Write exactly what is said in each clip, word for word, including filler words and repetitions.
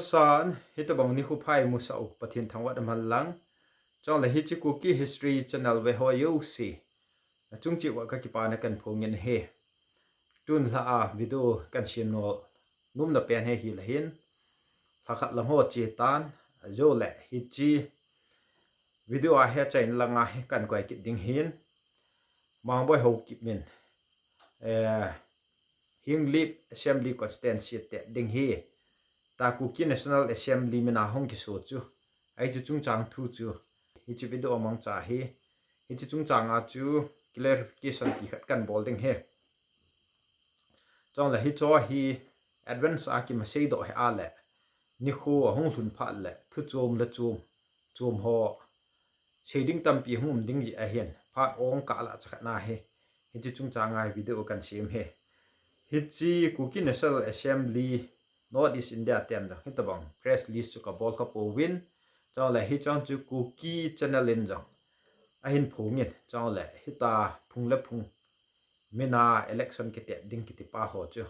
San, hitobang nikho pha imusah u Pathen thangvah in umhen lang. Chule hiche Kuki History Channel veho jouse, achung cheh uva kakipana kahin phong in ahi. Tun lha a video kahin sem nom, nomna pen hi ahile hin, lhakhat lang ho che tan, ajole hiche video a hi achaina langa hi kahin koi kit ding ahin, Mangboi Haokip in, eh, Henglep Assembly Constituency tet ding hi, tua Kuki National Assembly mina hung kiso chu, ahi chu chungchang thu chu, hiche video a mangcha hi, hiche chungchang a chu clarification ti khat kahin bol ding ahi. Chule hicheho hi advance a kimasei doh hih a le, nikho ahung lhun phat le thu chom le chom, chom ho sei ding tampi hung um ding jeh ahin, phat ong kah lah chakhat na hi, hiche chungchang a video kahin sem ahi. Hiche Kuki National Assembly North East India ten jong hitobang press release chu kabol kha pouvin, chule hiche chu Kuki Channel in jong ahin phong in, chule hitia phung le phung mina election kitet ding kiti pa ho chu,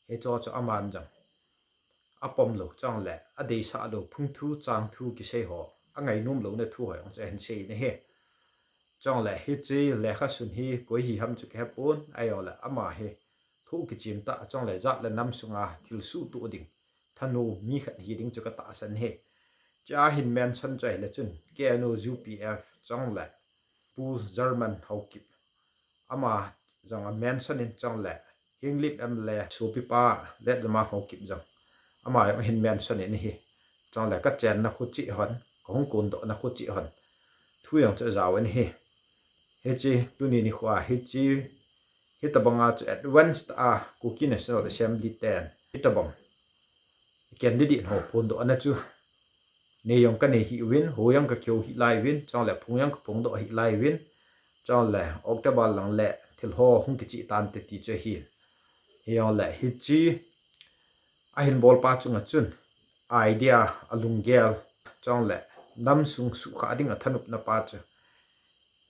hicheho chu aman jong apom lou, chule adeisah lou phung thu chang thu kisei ho, angainom louna thu ho jong chu ahin sei in ahi. Chule hiche lekha sun hi koi hi ham chu kahepon, ahijongle ama hi thu kichim tah, chule jat le nam sunga thil suhtoh ding, thanom mi khat hi ding chu katahsan ahi. Chua hin mention chu ahile chun K N O U P F chule Pu German Haokip, ama jong amention in, chule Henglep M L A sopipa Letlemal Haokip jong ama jong ahin mention in ahi. Chule kachenna khu cheh hon, kahung kondohna khu cheh hon, thu jong chu ajao in ahi. Hiche tuni nikho a hiche, hitobanga chu advance tah a Kuki National Assembly ten hitobang candidate ho phondohna chu nei jong kanei hih uvin, hou jong kakihou hih lai uvin, chule phong jong kaphongdoh hih lai uvin, chule October lang le thil ho hung kicheh tante ti chu ahi. Hijongle hiche ahin bolpa chunga chun idea, alunggel, chule nam sung suhkhah ding athanopna pa chu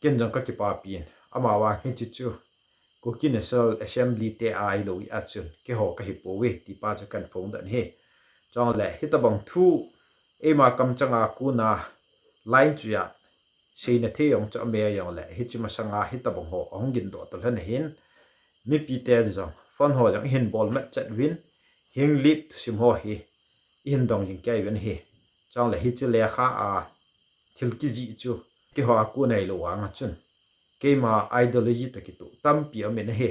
ken jong kakipapin, amavang hiche chu Kuki National Assembly te ahilou jeh a chun keiho kahipouve ti pa chu kahin phongdoh in ahi. Chule hitobang thu eima kamchanga kona line chuiya seina thei jong chu aume jongle, hiche masanga hitobang ho ahung gindoh talhon ahin, mipiten jong phone ho jong ihin bolmat chet uvin, Henglep thusim ho hi ihin dong jing kei uvin ahi. Chule hiche lekha a thil kijih chu keiho a kon ahilou vanga chun keima ideology toh kitoh tampi aumin ahi.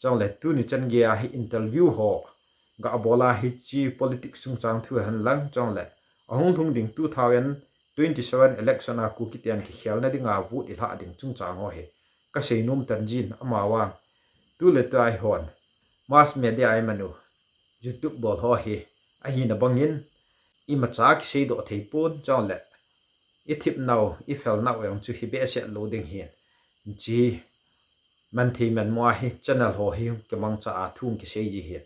Chule tuni chan geiya hi interview ho gabol a hiche politics chungchang thu henlang, chule ahung lhung ding two thousand twenty-seven election a Kukiten kikhelna dinga vote ilhah ding chungchang ho hi kaseinom tan jin, amavang tuletua eihon mass media a imanu YouTube bol ho hi ahina bangin imacha kiseidoh theipon, chule ithipnau, ifelnau jong chu hi behseh lou ding ahin, hiche manthei manmo a hi channel ho hi kimangcha a thu kisei ji ahin.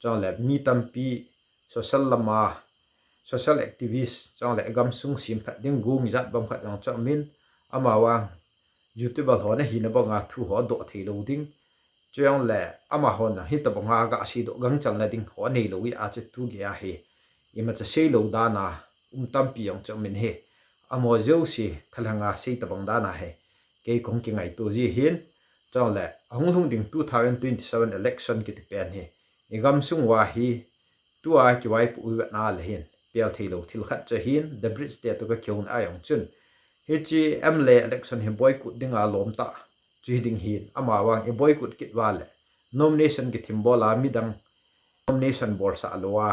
Chule mi tampi social lama, social activist, chule gamsung semphat ding gung ijat bang khat jong chu aumin, amavang YouTuber ho nahina banga thu ho doh theilou ding, chujongle amahon hitobanga gaseidoh gangchalna ding ho neilou jeh a chu tugeiya hi imacha seilou dana um tampi jong chu aumin ahi. Amaho jouse thalhanga sei tobang dana hi kei kahung kingaito ji ahin. Chule ahung lhung ding two thousand twenty-seven election kiti pen hi igamsung uva hi tua kivaipoh uva ahile hin pel theilou thil khat chu ahin, the bridge te toh kakihouna a jong chun hiche MLA election hi boycott dinga lomtah chu hiding ahin, amavang iboycott kit uva le nomination kithim bol a midang nomination bolsah louva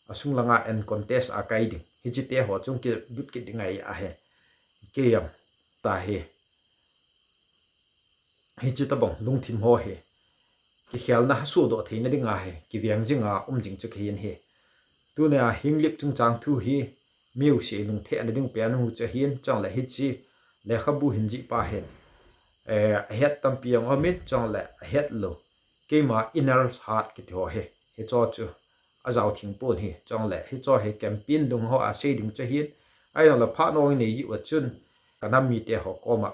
asung langa uncontest a kai ding, hiche teho chung kilut kit ding ahi ahi. Kei jong tahi hiche tobang lungthim ho hi kikhelna hasuhdoh theina dinga hi kiveng jinga um jing chu kahin ahi. Tunia Henglep chungchang thu hi mijouse lungthim na ding pen ahi chu ahin, chule hiche lekhabu hin jihpa hin, eh, ahet tampi jong aumin, chule ahetlou keima inner heart kiti ho hi, hicheho chu ajao thengpon ahi, chule hicheho hi campaign dung hoa sei ding chu ahin, ahijongle phat nong inei jiuva chun kanam miteho koma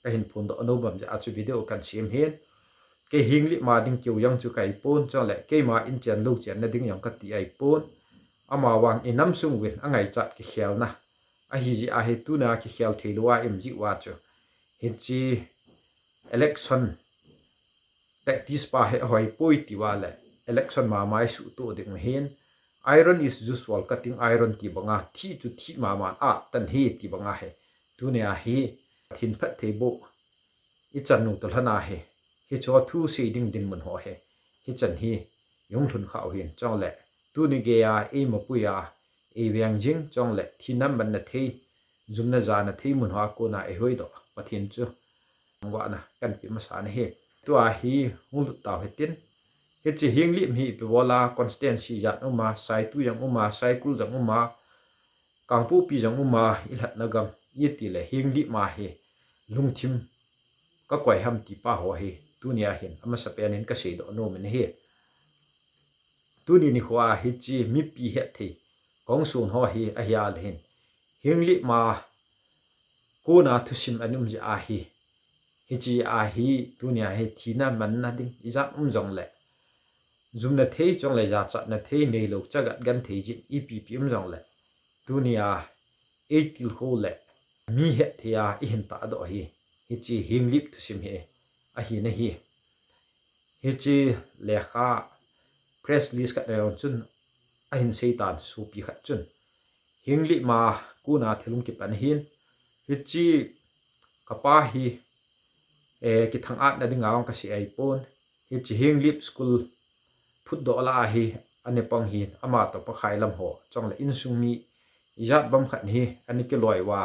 kahin phondoh nom bam jeh a chu video kahin sem ahin. Kei Henglep ma ding keu jong chu kahipon, chule keima inchen lou chenna ding jong kati ahipon. Amavang inam sung uvin angaichat kikhelna ahi jeh ahi, tuna kikhel thei lou a i um jeh uva chu hiche election tactics pa hi ahoi poi ti uva le election mama i suhtoh ding u ahin, iron is used for cutting iron ti banga thi chu thi mama a tan hi ti banga hi tunia hi Pathen phattheiboh i chan u toh lhon ahi, hiche thu sei ding dinmun ho hi hichan hi i hung lhun kha u ahin, chule tuni geiya eima puiya i veng jing chule thina manna thei, jumna jana thei mun hoa kona i hoidoh Pathen chu thangvahna kan pe masa na hi. Tua hi hung lut tau hitin, hiche Henglep hi ipi bola constituency ijat um a, Saitu jong um a, Saikul jong um a, Kangpokpi jong um a, i lhatna gam iti le Henglep ma hi lungthim ka koi ham ti pa ho hi tunia hin amasapen in ka seidoh nom in ahi. Tuni nikho a hiche mipi hetthei kong sun ho hi ahia le hin Henglep ma kona thusim ana um jeh ahi, hiche ahi tunia hi thina manna ding ijat um jongle, jumna thei chule jachatna thei neilou chagat genthei jin ipi pi um jongle, tunia ei tilkhou le mi hetthei a i hin tahdoh hi hiche Henglep thusim hi ahi na hi. Hiche lekha press release khat na jong chun ahin seitan sopi khat chun, Henglep ma kona thil hung kipan ahin, hiche kapa hi eh, kithang-atna dinga hung kasei ahipon, hiche Henglep school phutdoh lah a hi ana pang hin, ama toh Pakhai lam ho chule insung mi ijat bang khat hi ana kiloi uva,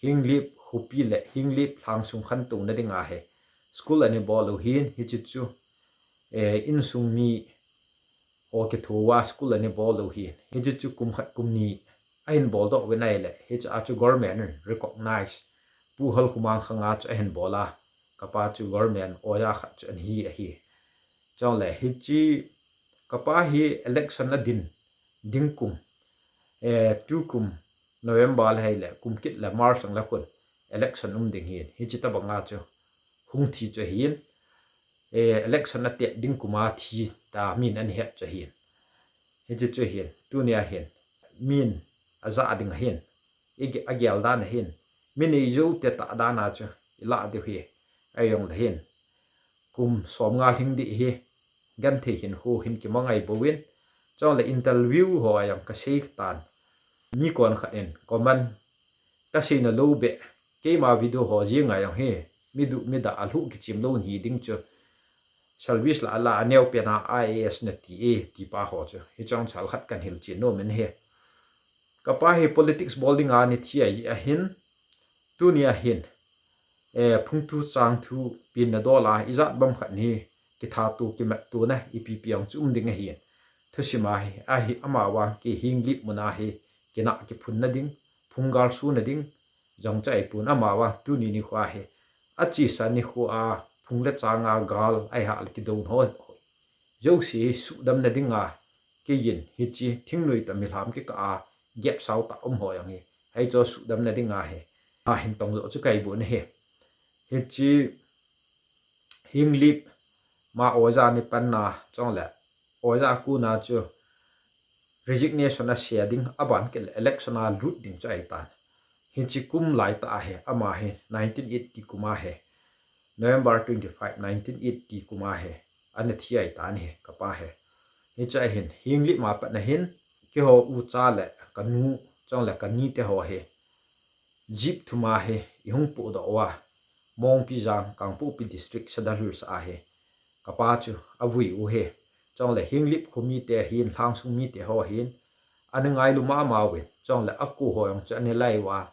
Henglep khopi le Henglep lhangsung khantouna dinga hi school ana bol u ahin, hiche chu eh, insung mi ho kitho uva school ana bol u ahin, hiche chu kum khat kum ni ahin boldoh uvin ahile, hiche a chu government in recognize, Pu Holkhomang khanga chu ahin bol a, kapa chu government oja khat chu ana hi ahi. Chule hiche kapa hi election adin ding kum, eh, tukum November le hile kum kit le March lang le khun election um ding ahin, hiche tobanga chu hung thi chu ahin, eh, election atet ding kuma thi ta min ana het chu ahin. Hiche chu ahin, tunia hin min ajah ding ahin, i ge-, agel dan ahin, mi neijou te tah dan a chu ilah diu ahi, ahijongle hin kum somnga lhing ding ahi, genthei hinkho hin kimangai bouvin, chule interview ho a jong kasei tan, mi konkhat in comment kaseina lou beh, keima video ho jenga jong hi mi duh mi dah a lhuh kichim lou hi ding chu, service lah a lah a neopen a I A S nati e ti pa ho chu hiche jong chal khat kan hilchen nom in ahi. Kapa hi politics bol dinga ana thi ahi ahin, tunia hin eh, phungthu changthu penna dol a ijat bang khat hi kithat to kimat tona ipi pi jong chu um ding ahin, thusim a hi ahi, amavang kei Henglep muna hi kinah kiphunna ding, phunggal suna ding jong chu ahipon, amavang tuni nikho a hi achesa nikho a phung le changa gal ahile kidon ho jouse suhdamna dinga keiyin hiche thingnoi toh milham kikah a gap sao tah um ho jong hi hiche suhdamna dinga hi ahin tong joh chu kaibol na ahi. Hiche Henglep ma oja ana panna chule oja kona chu resignation asei ding, aban kit le election a lut ding chu ahitan. Hiche kum laitah a hi ama hi nineteen eighty kum a hi, November twenty five, nineteen eighty kum a hi ana thi ahitan ahi kapa hi. Hiche a hin Henglep ma pat na hin keiho ucha le kanu chule kani te ho hi jeep thum a hi ihung pohdoh uva, Mongpijang, Kangpokpi District, Sadar Hills a hi kapa chu avui u ahi. Chule Henglep kho mite hin, lhangsung mite ho hin ana ngailu mama uvin, chule ako ho jong chu ana lai uva,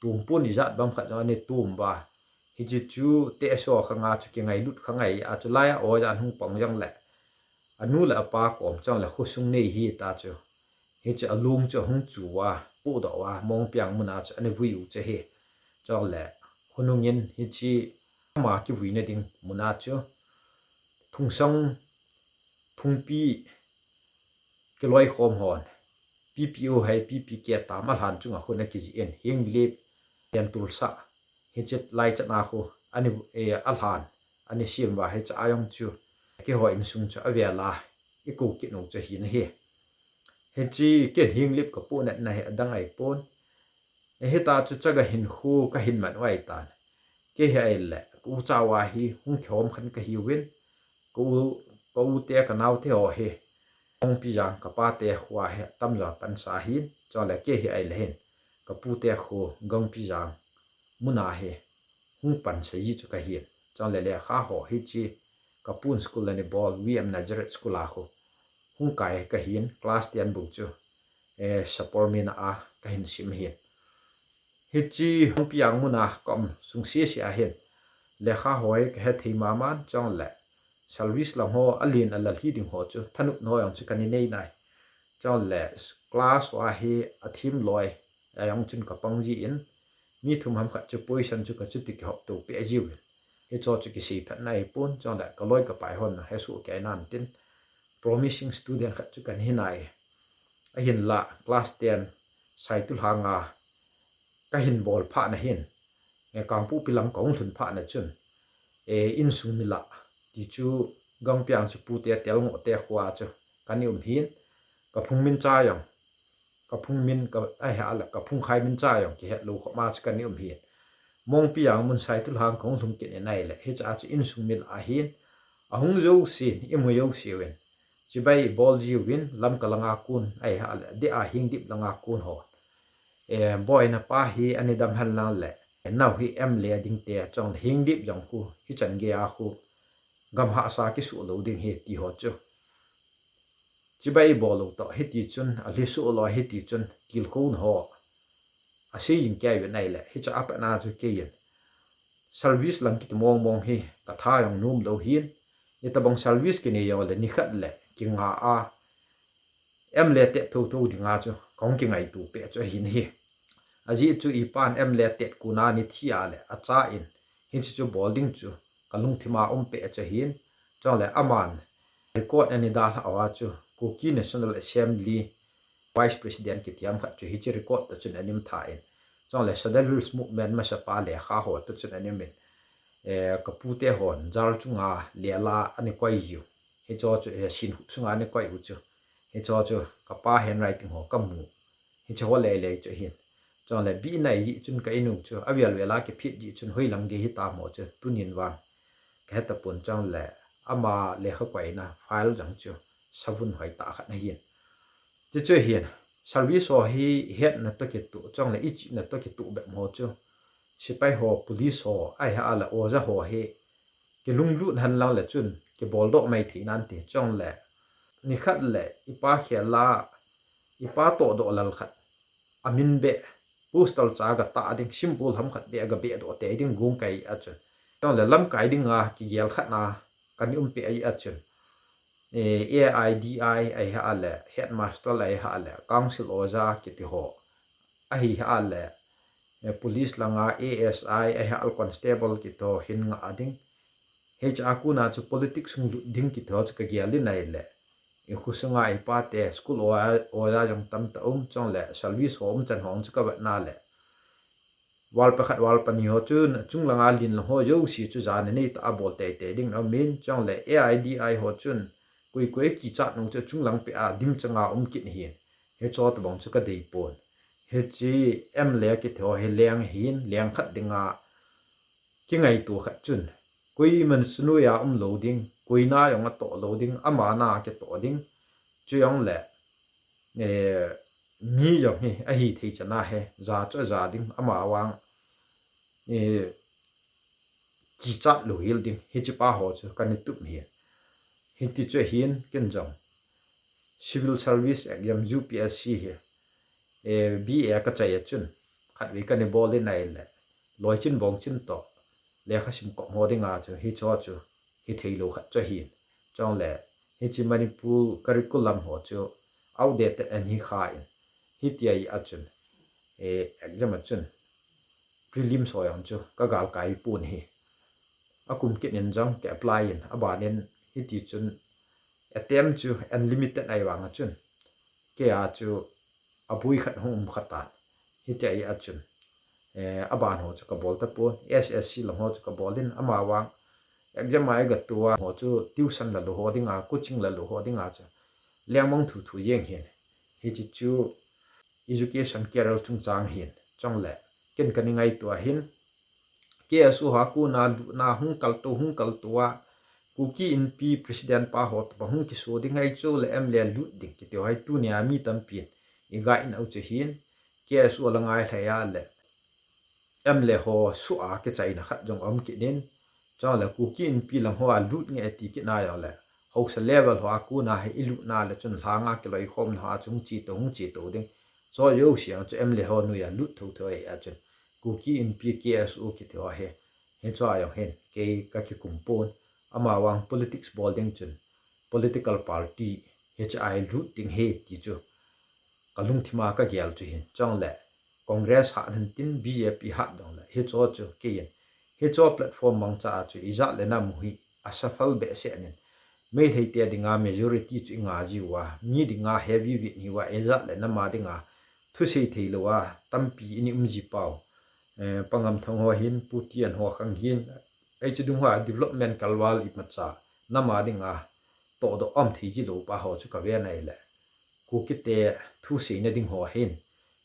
tumpon ijat bang khat jong ana tum uva, hiche chu tehse khanga chu kingailut kha ngai a chu laiya oja hung pang jongle anu le apa kom chule khosung nei hita chu hiche alung chu ahung chu uva, pohdoh uva, Mongpiang muna chu ana vui u chu ahi. Chule khonung in hiche ama kivuina ding muna chu phungsang phungpi kiloikhom hon P P O hai P P K tam alhan chunga khun akijih in, Henglep tentulsah hiche lai chan a khu ani, eh, alhan ani sem uva, hiche a jong chu keiho insung chu avel a ikou kit u chu ahi na hi. Hiche ken hinglip kapohnatna hi adang ahipon. Hita chu chaga hinkho kahin man u ahitan. Kei hi ahile, ka u cha uva hi hung kihom khen kahiuvin. Ka u, ka u te ka nao te ho hi Gangpijang, ka pa te kho hi atamjo pansa ahin. Chule kei hi ahile hin, ka pu te kho Gangpijang muna hi hung pansa ji chu kahin. Chule lekha ho hiche ka pun school ana bol V M Nazareth School a kho hung kai kahin, class ten bou chu, eh, Sapormeina a kahin sim ahin. Hiche Gangpijang muna ka um sung sese ahin, lekha ho hi kahe thei maman, chule service lang ho alen alal hiding ho chu thanop ho jong chu kana nei nai. Chule class ho hi athem loi, ajong chun kapang jin, mi thum ham khat chu position chu kachuti kihop to peh jiuvin. Hicho chu kisei phatna ahipon, chule kaloi kapai hon hesoh kei nan tin, promising student khat chu kana hi nai. Ahinla class ten Saitulhang a kahin bol phatna hin, eh, Kangpokpi lang kahung lhun phatna chun, eh, insung mi lah ti chu Gangpijang chu pu te Telngoh te kho a chu kana um hin, ka phung min cha jong, ka phung min ka, ahile ka phung khai min cha jong kihet lou khop ma chu kana um hin. Mongpijang mun Saitulhang kahung lhung kit in ahile, hiche a chu insung mi lah ahin, ahung jousen, imu jouse uvin, chibai ibol jiuvin, Lamka langa kon, ahile, deh a Hingdip langa kon ho, eh, boina pa hi ana dam hen lang le, nao hi M L A ding te, chule Hingdip jong khu, hichan gei a khu, gam hahsa kisuh lou ding ahi ti ho chu chibai ibol lou toh, hiti chun, alhi suh lou hiti chun, tilkhouna ho asei jing kei uvin ahile, hiche a pat na chu keiin service lang kiti mong mong hi katha jong nom lou hin, itobang service kinei jongle nikhat le kinga a M L A tet thotho dinga chu kahung kingaito peh chu ahin ahi. Ajeh chu ipan M L A tet kona ni thi a le acha in, hiche chu bol ding chu kalungthim a um peh chu ahin. Chule aman record ana dalha uva chu Kuki National Assembly Vice President kiti ham khat chu hiche record toh chun ana um tha in. Chule Sadar Hills Movement masapa lekha ho toh chun ana um in, eh, ka pu te hon jal chunga lela ana koi jiu. Hicho chu, eh, sinkhup sunga ana koi u chu. Hicho chu kapa handwriting ho kamu. Hiche ho lele chu ahin. Chule B nai ji chun ka inu chu avel vel a kiphet ji chun hoilang gei hitam ho chu tunin vang kahe tapon, chule ama lekha koina file jong chu savun hoitah khat ahin. Ti chu ahin, service ho hi ihetna toh kitoh, chule ichihna toh kitoh bep ho chu, sepai ho, police ho, ahile oja ho hi kilunglut hen lang le chun kibol doh mai thei nante, chule nikhat le ipa khel a, ipa tohdoh lal khat, amin beh, postal cha gatah ding, symbol ham khat beh gabeh doh tei ding gong kahi a chun, chule lamkai dinga kigel khat na kana um peh ahi a chun, eh, A I D I ahile, headmaster ahile, council oja kiti ho ahile, eh, police langa A S I ahile, constable kiti ho hin ngah ding. Hiche a kona chu politics hung lut ding kiti ho chu kagel in ahile, ikho sunga ipa te school oja, oja jong tamtah um, chule service ho umchan ho chu kavet na le, val pakhat val pani ho chun chunglanga len lang ho jouse chu jana neitah a bol teitei ding ana um in, chule A I D I ho chun koi koi kichat nung chu chunglang peh a dimchanga um kit ahin. Hicho tobang chu kadei pon. Hiche M L A kiti ho hi leng ahin, leng khat dinga kingaito khat chun, koiman chunoi a um lou ding, koi na jong atoh lou ding, ama na kitoh ding, chujongle, eh, mi jong hi ahithei chan a hi ja chu aja ding, ama vang, eh, kichat louhel ding, hiche pa ho chu kana tup ahi. Hiti chu ahin, ken jong Civil Service Exam, U P S C hi, eh, B A kachai a chun, khatvei kana bol in ahile, loichun bongchun toh lekha sim kop ho dinga chu hicho chu hithei lou khat chu ahin. Chule hiche Manipur curriculum ho chu outdated ana hi khan, hiti ahi a chun, eh, exam a chun prelims ho jong chu kagalkai pon ahi. Akum kit in jong ka apply in, abanin hiti chun attempt chu unlimited ahi vang a chun, kei a chu aboi khat hung um kha tan. Hiti ahi a chun, eh, aban ho chu kabol tapon, S S C lang ho chu kabol in, ama vang exam a iga tou a ho chu tuition la lou ho dinga, coaching la lou ho dinga chu lengmang thuthu jeng ahin. Hiche chu education career chungchang hin, chule ken kana ngaito a hin, K S O ha kona lutna hung kaltou, hung kaltou a, Kuki Inpi president pa ho toh hung kiso ding ahi chule M L A lut ding kiti ho hi tunia mi tampin i gah nau chu hin, K S O la ngai lhai a le M L A ho suh a kichaina khat jong um kit in, chule Kuki Inpi lam hoa lut nge ti kit na jongle, haosa level hoa kona hi i lutna le chun lhanga kiloikhomna hoa chu hung chetou, hung chetou ding. Chu jouse a chu M L A ho noiya lut thotho ahi a chun, Kuki Inpi K S O kiti ho hi, hiche a jong hin kei ka kikum pon, amavang politics bol ding chun political party hiche a hi lut ding ahi ti chu ka lungthima ka gel chu hin, chule Congress hat hen tin B J P hat jongle, hiche chu kei in, hiche platform mangcha a chu ijat le nam u hi asuffle behseh in, Meitei te dinga majority chu i nga jiu a, mi dinga heavy weight ihiu a, ijat le nam a dinga thusei theilou a tampi i um ji pau. Eh, Pa Ngamthang ho hin, Pu Tian ho khang hin, hiche dung hoa development kalval imacha nam a dinga tohdoh um thei jilou pa ho chu ka ve nai le, Kuki te thuseina ding ho hin,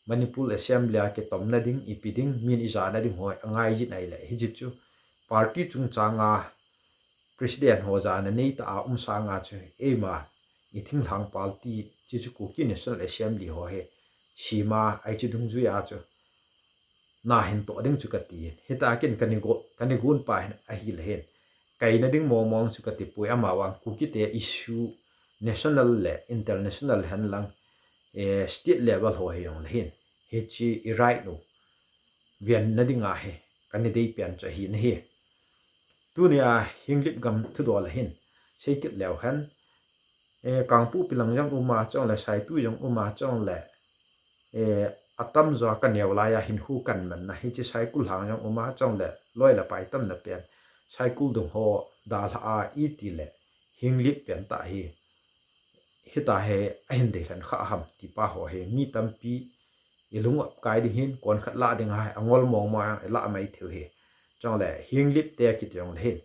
Manipur Assembly a kitomna ding, ipi ding, min ijana ding ho angai ji nai le, hiche chu party chungchang a president ho jana neitah a um sanga chu, eima i thinglhang party, hiche chu Kuki National Assembly ho hi, sima hiche dungjui a chu na hin toh ding chu kati in. Hita ken kana go, kana gon pa hin ahi le hin, kaina ding mong mong chu kati poi, amavang Kuki te issue national le international hen lang, eh, state level ho hi jongle hin, hiche i right u venna dinga hi kana dei pen chu ahi nahi. Tunia Henglep gam thudol a hin, sei kit leu hen, eh, Kangpokpi lang jong um a, chule Saitu jong um a, chule, eh, atamjo a ka neo laiya hinkho kan manna hiche Saikul lang jong um a, chule loi le pai tamna pen Saikul dung ho dalha a iti le Henglep pen tah hi, hita hi ahin deilhen kha ham ti pa ho hi, mi tampi i lung apkai ding hin, kon khat lah ding a hi angol mong mong a i lah mai thei u hi. Chule Henglep te kiti jongle hin,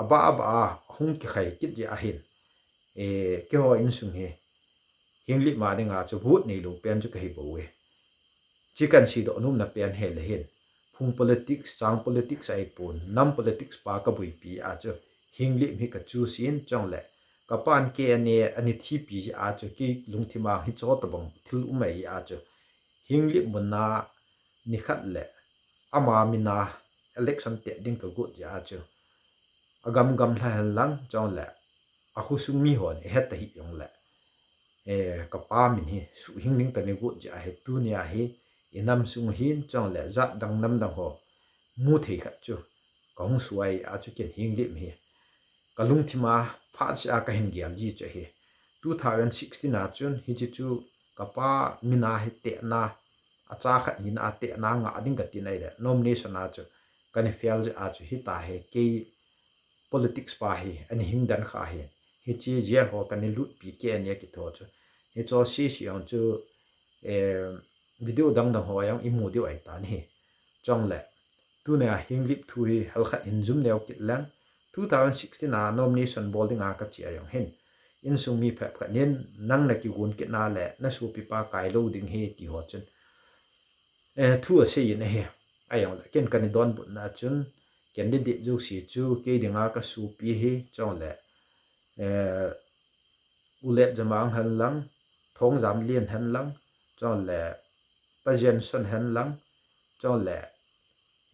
abah abah a hung kikhai kit ji a hin, eh, keiho insung hi Henglep ma dinga chu vote neilou pen chu kahi bou e. Hiche kan seidoh nomna pen hi le hin, phung politics, chang politics ahipon, nam politics pa ka boipi a chu, Henglep hi ka choose in, chule ka pan K N A ana thipi ji a chu, kei lungthima hiche tobang thil um ahi a chu, Henglep muna nikhat le ama mina election teh ding ka got ji a chu, agam gamlha hen lang, chule akhosung mi hon ahet ta hih jongle, eh, ka pa min hi suhhing ding kana got ji a hi, tunia hi i nam sung hin, chule jat dang nam dang ho mu thei khat chu ka hung suai a chu, ken Henglep hi ka lungthima phat seh a kahin gel ji chu ahi. Two thousand sixteen a chun hiche chu ka pa mina hi tehna, acha khat hina a tehna ngah ding kati nai le, nomination a chu kana fail ji a chu, hita hi kei politics pa hi ana hing dan kha hi. Hiche jail ho kana lutpi K N A kiti ho chu, hiche C C jong chu, eh, video dang dang ho jong i mu diu ahi tan ahi. Chule tunia Henglep thu hi halkhat hin jum neo kit leng, two thousand sixteen a nomination bol dinga ka che a jong hin, insung mi phabep khat nin, nang na kigon kit na le na sopipa kai lou ding ahi ti ho chun, eh, thu asei in ahi. Ahijongle ken kana donbutna chun, candidate jouse chu kei dinga ka sopi ahi, chule, eh, U Letjamang hen lang, Thongjamlien hen lang, chule Pa Jenson hen lang, chule,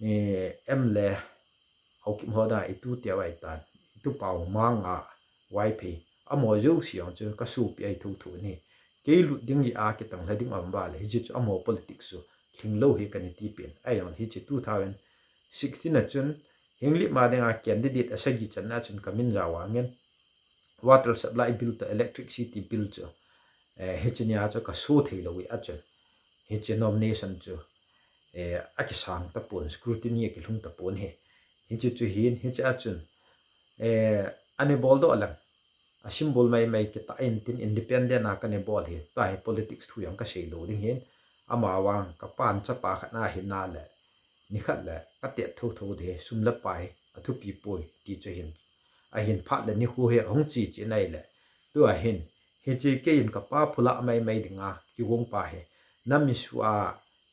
eh, M L A Haokip ho dinga i tu teu ahi tan, i tu Pau Manga, Vaiphei, amaho jouse jong chu ka sopi ahi thotho in ahi. Kei lut ding jeh a kitang lha ding aum uva le, hiche chu amaho politics chu lhinglou hi kana tipeh in. Ahijongle hiche two thousand sixteen a chun, Henglep ma dinga candidate asagi channa a chun ka min jao vangin, water supply bill toh electricity bill chu, eh, hiche nia chu ka so thei lou ahi a chun, hiche nomination chu, eh, akisang tapon, scrutiny akilhung tapon ahi. Hiche chu hin, hiche a chun, eh, ana boldoh leng, a symbol mai mai kitah in tin, independent a kana bol ahi, tua hi politics thu jong ka sei lou ding ahin, amavang ka pan chapa khat na hina le, nikhat le ka tet thotho ding ahi, sum le pai athupi poi ti chu ahin, ahin phat le nikho hi ahung che che nai le, tua hin, Hiche keiyin kapa phulah maimai dinga kigong pa hi, nam issue a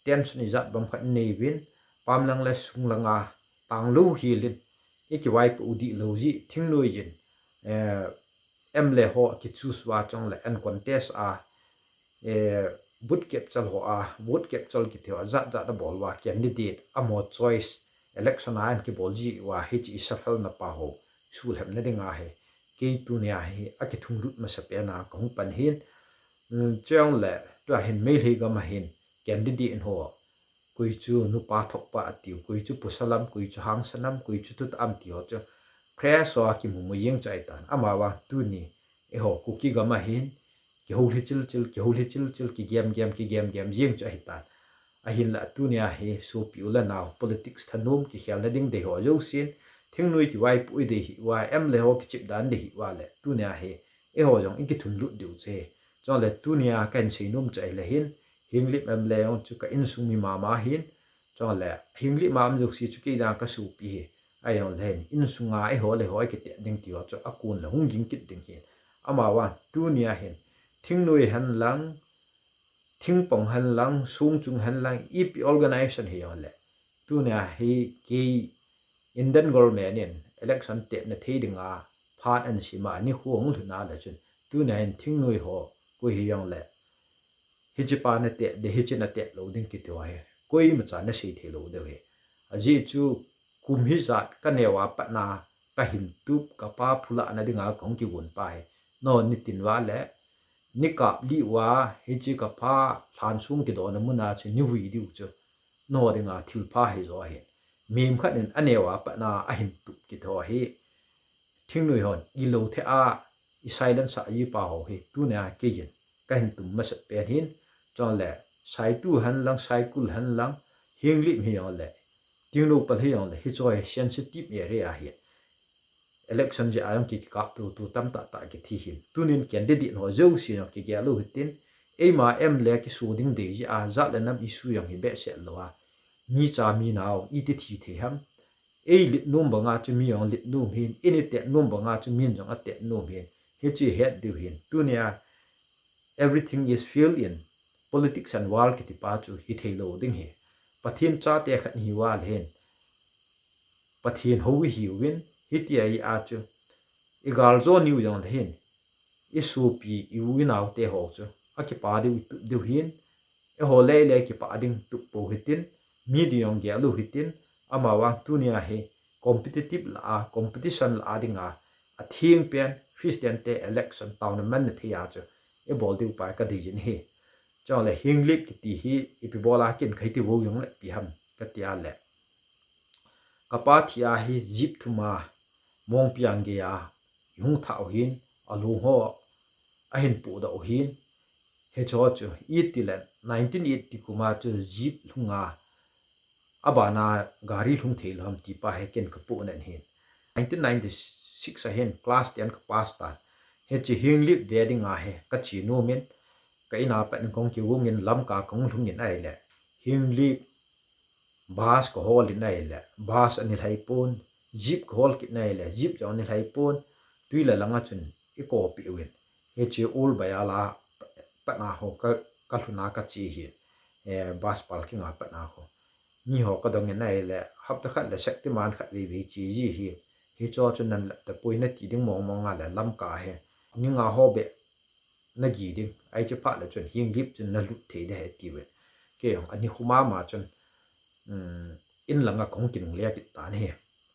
tension ijat bang khat nei uvin, pamlang le sunglanga tanglou hilin, ikivaipoh u dihlou jeh, thingnoiyin, eh, MLA ho kichoose uva chule uncontest a, eh, vote capture ho a, vote capture kiti ho ajat jat abol uva candidate amaho choice election a ahin kibol jeh uva hiche ishuffle na pa ho sulhepna dinga hi, kei tunia hi akithunglut masapen a kahung pan ahin, um, chule tua hin Meitei gam a hin candidate ho, koi chu nupa thokpa atiu, koi chu pasal ham, koi chu hangsan ham, koi chu thutah ham ti ho chu fresh ho a kimu mu jeng chu ahitan. Amavang tuni eiho Kuki gam a hin kihoulim chil chil, kihoulim chil chil, kigem gem, kigem gem jeng chu ahitan. Ahinla tunia hi sopi u le nao politics thanom kikhelna ding dei ho jousen, thingnoi kivaipoh dei hih uva, MLA ho kichep dan dei hih uva le, tunia hi eiho jong ikithunglut diu chu ahi. Chule tunia kahin seinom chu ahile hin, Henglep MLA jong chu ka insung mi mama ahin, chule Henglep a um jouse chu kei dinga kasopi ahi. Ahileh hin, insunga eiho le eiho ikiteh ding ti ho chu akon le hung ging kit ding ahin. Amavang tunia hin, thingnoi henlang, thingpong henlang, songchung henlang, ipi organization hijongle, tunia hi kei Indian government in election tetna thei dinga phat ahin sem a, nikho hung lhun a le chun, tunia hin thingnoi ho, koi hijongle, hiche pa nateh ding, hiche nateh lou ding kiti ho hi koimacha nasei thei lou diu ahi. Ajeh chu kum hijat kaneo a pat a kahin tup, kapa phulahna dinga kahung kigon pa hi, nangho nitin uva le nikap lih uva hiche kapa lhansong kidona mun a chu nivui diu chu nangho dinga thilpha hijo ahi. Mihem khat in aneo a pat a ahin tup kiti ho hi, thingnoi hon ilou thei a, isilence a ipa ho hi, tunia keiyin kahin tum masapen ahin, chule Saitu henlang, Saikul henlang, Henglep hijongle, Tengnoupal hijongle, hicheho hi sensitive area ahin, election jeh a jong ki, kikap tutu tamtah tah kithi ahin. Tunin candidate ho jousen jong kigel u hitin, eima MLA kiso ding dei jeh a, jat le nam issue jong hi behseh lou a, mi cha mi nao iti thi thei ham? Eilet nom banga chu mi jong let nom ahin, initeh nom banga chu min jong ateh nom ahin, hiche het diu ahin. Tunia everything is filled in politics and war kiti pa chu hithei lou ding ahi. Pathen chate khat ihiuva le hin, Pathen hou ihiuvin, hitia hi a chu, igaljo niu jongle hin, isopi, i-u inaote ho chu akipah diu, itup diu ahin, eiho le le kipah ding tup pou hitin, mi ding jong gel u hitin, amavang tunia hi competitive lah a, competition lah a dinga, atheng pen Christian te election taona manna thei a chu ibol diu pa kadei jin ahi. Chule Henglep kiti hi ipi bol a kin kahi ti vo jongle ipi ham katia le, kapa thi a hi jeep thum a Mongpiang gei a ihung thah u ahin, along ho ahin pohdoh u ahin, hicheho chu itile nineteen eighty kum a chu jeep lhunga, abana gari lhung thei lou ham ti pa hi ken kapohnat ahin. Nineteen ninety-six a hin class ten kapass tan. Hiche Henglep ve dinga hi kache nom in, ka in a pat in kahung kigong in Lamka kahung lhung in ahile, Henglep bus kahol in ahile, bus ani lhai pon, jeep kahol kit in ahile, jeep jong ani lhai pon, twi le langa chun ikopeh uvin. Hiche Old Bayal a pat a ho ka, kalhun a kache ahin, eh, bus parking a pat a ho. Miho kadong in ahile, hapta khat le Shaktiman khat veivei che ji ahi. Hicheho chu nan la tapoi nati ding mong mong a le Lamka hi, ni nga ho beh nagin ding, ahi che phat le chun Henglep chun nalut thei ding ahi atiuvin. Kei jong ani khu mama chun, um, in langa kahung kinungle kit tan ahi.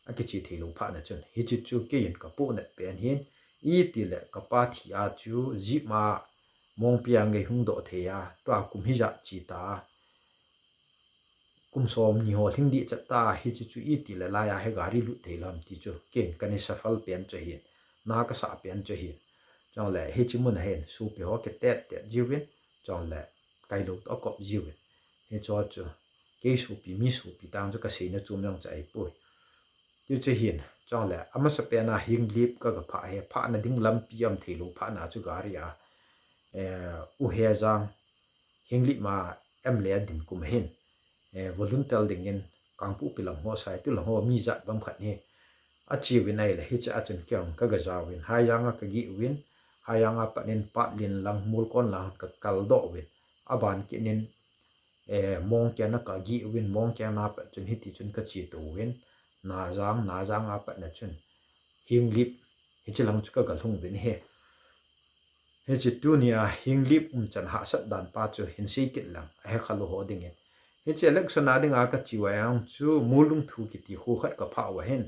Akiche thei lou phat na chun, hiche chu keiin kapohnat pen ahin, itile kapa thi a chu jeep a Mongpiang gei hung doh thei a, tua kum hijat che ta a, kum somni ho lhing ding chat ta, hiche chu itile laiya hi gari lut thei lou ham ti chu keiin kana suffer pen chu ahin, na kasah pen chu ahin. Chule hiche mun a hin sopi ho kitet tet jiuvin, chule kailou toh akop jiuvin. Hicheho chu kei sopi, mi sopi tang chu kaseina chom jong chu ahipoi. Tichu ahin, chule amasapen a Henglep ka, kaphah hi, phahna ding lampi aum thei lou phat na chu gari a, eh, U Hejang, Henglep ma MLA din kum ahin, eh, volunteer dingin Kangpokpi lang ho, Saitulang ho mi jat bang khat hi acheuvin ahile, hiche a chun kei jong kaga jaovin, Haijang a kageh uvin, Ayang a pat in Patlin lang, Molkon lang ka kaldoh uvin. Aban kit in, eh, Mongkeng a ka gih uvin, Mongkeng a pat chun hiti chun ka chetou uvin. Najang, Najang a pat na chun Henglep, hiche lang chu ka galhung uvin ahi. Hiche tunia Henglep umchan hahsat dan pa chu hin sei kit lang, ahe khalou ho dingin. Hiche election a dinga ka che uva jong chu Mollungthu kiti kho khat ka phah uva hin,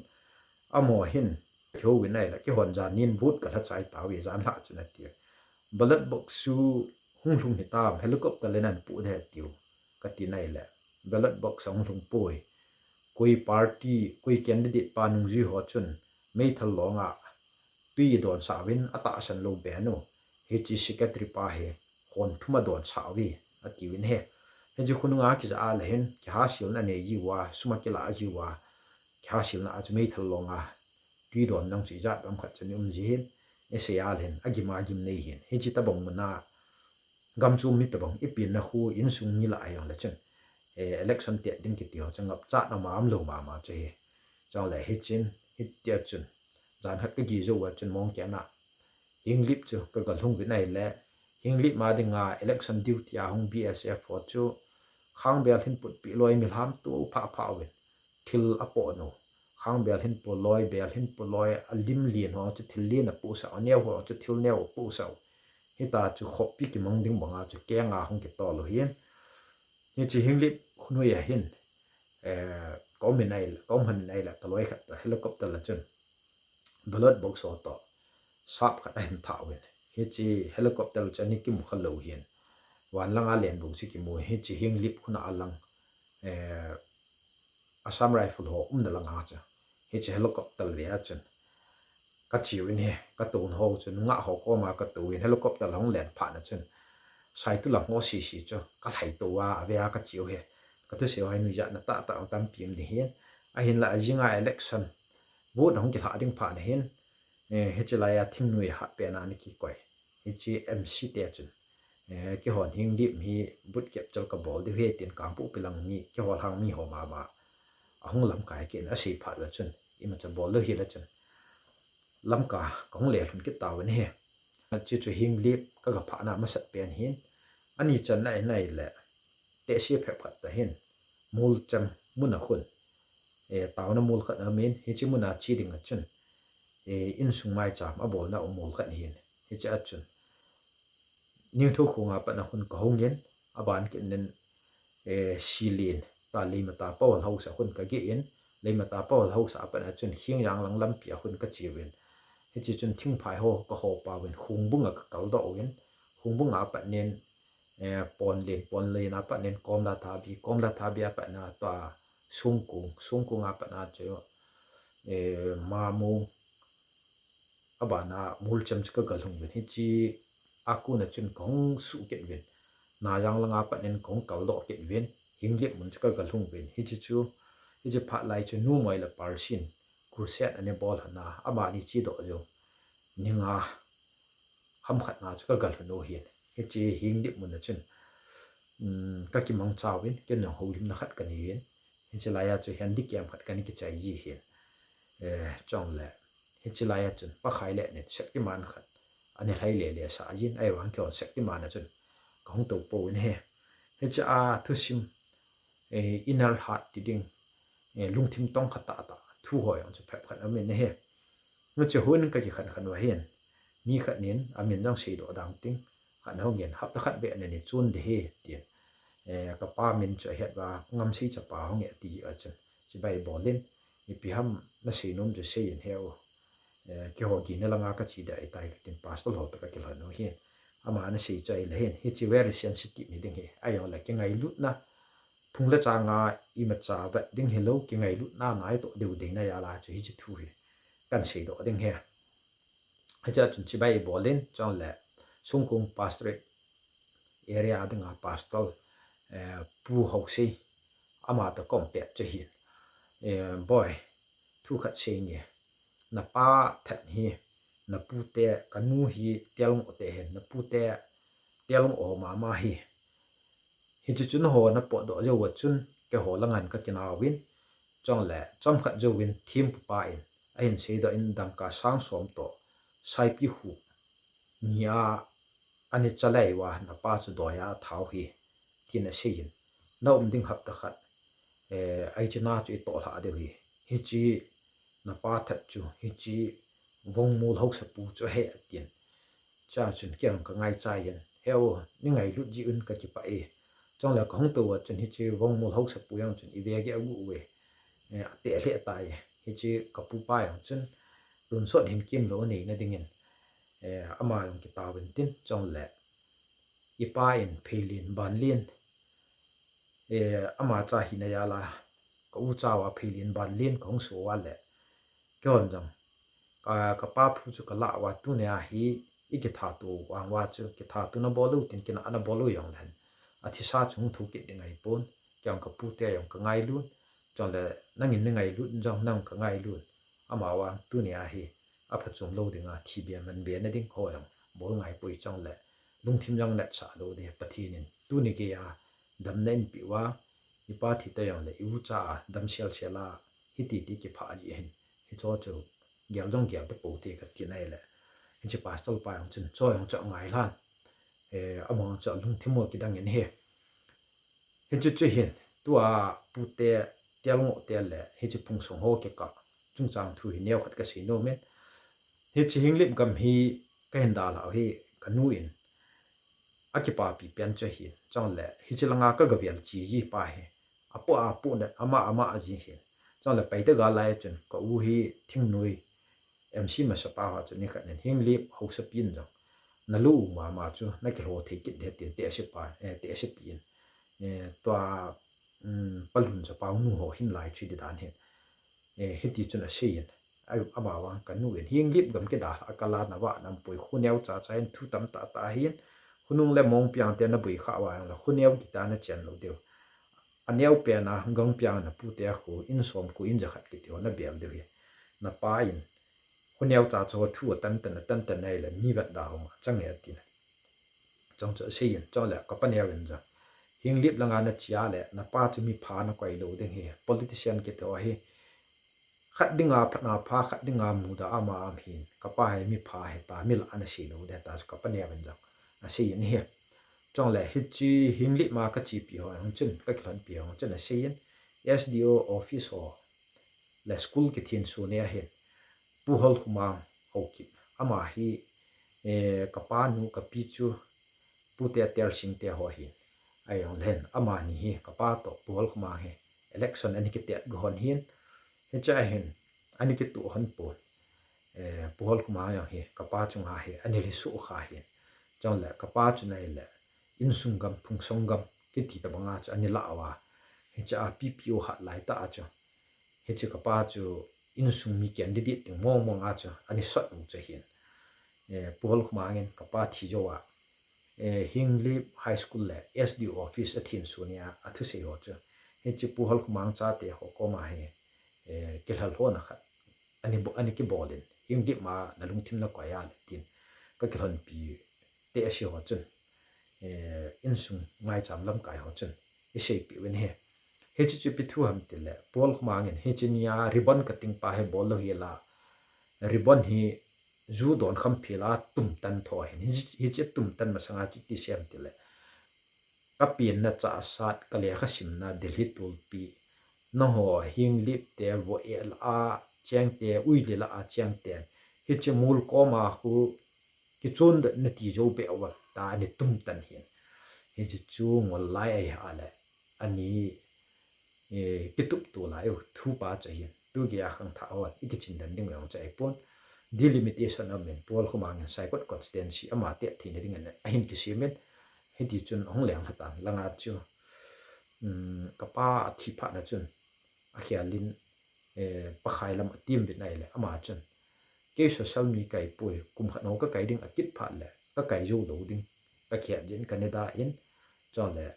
amaho hin kihou uvin ahile, keihon jan nin vote ka lha chai tauve, jan lhah chun ati. Ballot box chu hung lhung hitam, helicopter le nan pu de tiu, ka ti nai le. Ballot box a hung lhung poi. Koi party, koi candidate pa nungjui ho chun meithal long a tui don sah uvin, atahsan lou ben u. Hiche secretary pa hi hon thum a don sah uve, ati uvin ahi. Hiche khonung a kija a le hin, kihaselna anei jiuva, sum akilah jiuva, kihaselna a chu meithal long a tui don lang chu ijat bang khat chun i um ji hin, i sei a le hin, agim a gim nei hin. Hiche tabang mun a, gam chom mi tabang, i penna khu, insung mi lah a jong le chun, eh, election tet ding kiti ho chu ngapchatna ma umlou mama chu ahi. Chule hichun, hitia chun, jan khat ka gih jou uva chun Mongkeng a Henglep chu ka galhung uvin ahile, Henglep ma dinga election duty a hung B S F ho chu, khangbel hin putpi loi mi lhamto phah phah uvin, thil apoh nau. Khangbel hin po loi, bel hin po loi, alim lien ho chu thil lien apohsah, aneo ho chu thil neo apohsah. Hita chu khopi kimang ding banga chu kenga hung kitol u hin. Hiche Henglep khonung a hin, eh, ka um in ahile, ka um hon in ahile, ka loi khat ta helicopter la chun ballot box ho toh sap khat ahin thah uvin. Hiche helicopter chu ani kimu khalou hin. Van langa len bou chu kimu, hiche Henglep khonung a lang, eh, Assam Rifle ho umna langa chu. Hiche helicopter ve a chun ka che uvin ahi, ka touna ho chun, nungah ho koma ka tou in, helicopter la hung len phat na chun, Saitulam ho sese chu ka lhai tou a, ave a ka che u ahi. Ka thusei ho hi nuijatna tahtah tampi um ding hin. Ahinla ajing a election vote ahung kilhah ding phat na hin, eh, hiche lai a thingnoi hatpen a ana kikoi. Hiche M C te chun, eh, keihon Henglep hi vote capture ka bol diu ahi tin Kangpokpi lang mi, keiho lhang mi ho mama ahung lamkai kit in asei phat uva chun, imacha bol lou hel a chun, Lamka ka hung le lhun kit tauvin ahi. Hiche chu Henglep ka ga phahna masat pen hin. Ani channa in ahile, tehse phabep khat ta hin, Molchem mun a khun, eh, taona mol khat aum in, hiche mun a che ding a chun, eh, insung maicham abolna um mol khat ahin. Hiche a chun, Ningthoukhong a pat na khun ka hung in, aban kit in, eh, Silen, ta Leimata Power House a khun ka gih in, Leimata Power House a pat na chun Khengjang lang lampi a khun ka che uvin. Hiche chun thingphai ho ka ho pau vin, Khongbung a ka kaldoh uvin, Khongbung a pat in, eh, Ponlen, Ponlen a pat in Komlathabi, Komlathabi a pat na ta Songkong, Songkong a pat na chu, eh, Mamong, abana Molchem chu ka galhung uvin. Hiche a kon a chun ka hung suh kit uvin. Najang langa pat in ka hung kaldoh kit uvin. Henglep mun chu ka galhung uvin. Hiche chu, hiche phat lai chu Nu Moi le Palsin crusade ana bol hon a, amani chedoh jou. Ni nga ham khat na chu ka galhun u hin. Hiche Henglep mun a chun, um, ka kimangcha uvin, kei jong houlimna khat ka nei uvin. Hiche lai a chu handy cam khat ka nei kichai ji hin. Eh, chule, hiche lai a chun, Pa Khaile nin Shaktiman khat ana lhai lele sah jin, ahivang keiho Shaktiman a chun ka hung tou pouvin ahi. Hiche a thusim, eh, inner heart ti ding, eh, lungthim tongkha tahtah thu ho jong chu phabep khat aum in ahi. Hiche hun ka kikhen khen uva hin, mi khat nin amin jong seidoh dang ting, khat na hung in, hapta khat beh na ni chun ding ahi, tin. Eh, ka pa min chu ahet uva, Ngamsei chapa hung e ati a chun, chibai bol in, ipi ham na seinom chu sei in he u. Eh, keiho gihna langa ka che ding ahitai ka tin, pastor ho toh ka kilhon u hin. Ama ana sei chu ahile hin, hiche very sensitive hi ding ahi. Ahijongle kingailutna, phung le chang a imacha vet ding hilou, kingailutna nai toh deu ding na jal a chu hiche thu hi kan seidoh ding ahi. Hiche a chun chibai bol in, chule Songkong Pastorate area a dinga pastor, eh, Pu Haosei, ama toh ka um pet chu hin. Eh, Boi, thu khat sei inge. Na pa that hi, na pu te, ka nu hi Tialngoh te hin, na pu te Tialngoh ho mama hi. Hiche chu nangho na potdoh jou uva chun, keiho lang in ka kinau vin, chule chomkhat jouvin thempu pa in ahin seidoh in, dangka sang som toh Saipikhup nia ani chalai uva napa chu doiya thau hi, tin aseiyin. Na um ding hapta khat, eh, aichina chu itoh lha deu hi. Hichi napa that chu, hichi Vongmol haosapu chu ahi atin. Chua chun kei jong kangaicha in, "He o, nei ngailut jeh un kakipah e. Chule kahung tou a chun hichi Vongmol haosapu jong chun ive gei agu uve. Eh, ateh lheh tai. Hichi kapupa jong chun tonsot hinkho lou aneina dingin, eh, ama jong kitauvin," tin. Chule ipa in Pheilin Banlin, eh, ama cha hina jal a, ka ucha uva Pheilin Banlin kahung soh uva le, kei hon jong, ka, kapa phu chu kalah uva tunia hi ikithat u vang uva chu, kithat u nabol u tin, kinah nabol u jongleh, athisa chu hung thou kit ding ahipon, kei jong kapute jong kangailut, chule nangin nei ngailut jong nang kangailut, ama vang tunia hi aphachom lou dinga, thi be man be na ding ho jong bol ngaipoi, chule lungthim jong netsah lou ding, Pathen in tuni geiya damna eipeh uva, ipa thi ta jongle i ucha a dam sel sel a, hiti ti kiphah ji hin, hicho chu gel jong gel tapou te kati nai le. Hichi pastor pa jong chun, cho jong cho ngailhan, eh, ama jong cho lungthim u kidang in ahi. Hichu chu hin, tua pute, tel ngoh te le, hichi phungsong ho kikah chungchang thu hi neo khat kasei nom in. Hichi Henglep gam hi kahin dalhau hi kanu in akipapi pen chu ahin. Chule, hichi langa kagavel che ji pa hi, apoh apoh na, ama ama ji hin. Chule, Paite gal lai chun, ka u hi thingnoi, M C masapa ho chu nikhat in Henglep haosapi in jong, nalou u mama chu nakilou thei kit ding tin tehse pa, eh, tehse pi in, eh, tua, um, Palun chapau nu ho hin lai chu di dan hin, eh, hiti chun asei in, a, ama vang kanu in, Henglep gam kidalha a kala nava nampui, khu neo cha cha in thu tam tah tah hin, khonung le mong piang te naboi kha uva jongle, khu neo kita nachen lou diu. Aneo pen a, gangpia napute a khu, in som khu, in jakhat kiti ho nabel diu hi. Napa in, khu neo cha chu thu atan tan, atan tan nai le, mi vet da hung achang e atin. Chong chu asei in, chule kapa neo in jong, Henglep langa nache a le, napa chu mipha nakoi lou ding hi, politician kiti ho hi, khat dinga phatna pha, khat dinga muda ama am hin, kapa hi mipha hita, mi lah ana sei lou ding ta chu kapa neo in jong asei in ahi. Chule hichi Henglep ma kachepi ho jong chun, kakilhonpi ho jong chun asei in, S D O office ho le school kithin suni ahin, Pu Holkhomang Haokip, ama hi, eh, kapa nu kapi chu, pute Telsing te ho hin, ahijongle hin, amani hi, kapa toh Pu Holkhomang hi election ana kitet go hon hin, hichea hin ana kituh hon pon. Eh, Pu Holkhomang jong hi kapa chunga hi ana lhisuh kha hin. Chule kapa chu nai le, insung gam, phungsong gam kiti tabanga chu ana lah uva, hichea P P O hat lai tah a chu, hiche kapa chu insung mi candidate ding mong mong a chu ana sot u chu hin. Eh, Pu Holkhomang in kapa thi jouva, eh, Henglep High School le S D O office athin suni a, athusei ho chu, hiche Pu Holkhomang chate ho koma hi, eh, kilhalhona khat ani bo-, ani kibol in, Henglep ma nalungthim nakoi a le tin, kakilhonpi tehse ho chun, eh, insung ngaicham lamkai ho chun iseipeh uvin ahi. Hiche chu ipi thu ham tile, Pu Holkhomang in hiche nia ribbon cutting pa hi bol lou hel a, ribbon hi ju don kham phel a tumtan tho hin, hiche, hiche tumtan masanga chu iti sei em tile, kapenna chahsat, kalekha simna Delhi tulpi, nangho Henglep te, Vohel a cheng te, Uile lah a cheng te, hiche mol koma khu kichon nati jou beh uva ta ana tumtan hin. Hiche chu ngol lai ahi a le, ani, eh, kitup to lai u thu pa chu hin. Tu geiya khangthah hon ikichin den ding jong chu ahipon. Delimitation aum in, Pu Holkhomang in Saikot constituency ama tet theina dingin ahin kisem in, hiti chun ahung lenglha tan, langa chu, um, kapa athi phat na chun, akhel in, eh, Pakhai lam atim uvin ahile, ama chun, kei social mi kai poi, kum khat ho kakai ding akit phat le, kakai jou lou ding, kakhel jin kana da in, chule,